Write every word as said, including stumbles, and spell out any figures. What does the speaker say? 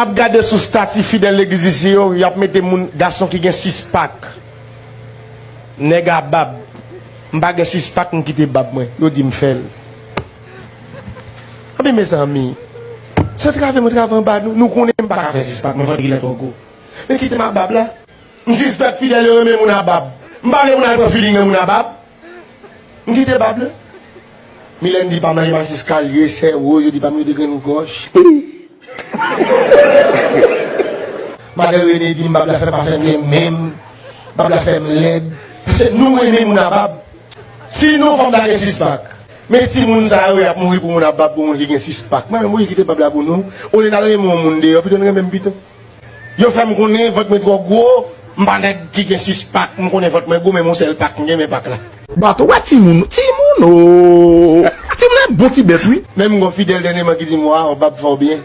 ap gade sou stati fidèl legliz isi yo, y ap mete moun, gason ki gen sis pak. Nèg a bab. M pa gen sis pak, m kite bab mwen. Yo di m fè l. Anben, mezanmi, se trave mwen trave anba nou. Nou konnen m pa ka fè sis pak, mwen vant ki lè twò gwo. Men kite m ak bab la. M sispèk fidèl yo renmen moun a bab. M pa vle moun al pran feeling nan moun a bab. M kite bab la. Milèn di pa m nan, yo mache eskalye, sè woz, yo di pa m yo de grenn gòj. Madan Rene di m bab la fè pa fè m gen menm, bab la fè m lèd. Paske nou renmen moun a bab. Si nou fanm ta gen sis pak. Men timoun sa yo, y ap mouri pou moun a bab, pou moun ki gen sis pak. Mwen menm, wi, kite bab la pou nou. Olye n al renmen yon moun deyò, pito n renmen m pito. Yo fè m konnen vant mwen twò gwo, m pa nèg ki gen sis pak, m konnen vant mwen gwo, men m yon sèl pak, m gen men pak la. Bato, wè timoun, timoun, o! Timoun e bon ti bèt, wi. Menm m gon fidèl dènyèman ki di m, waw, bab fè w byen.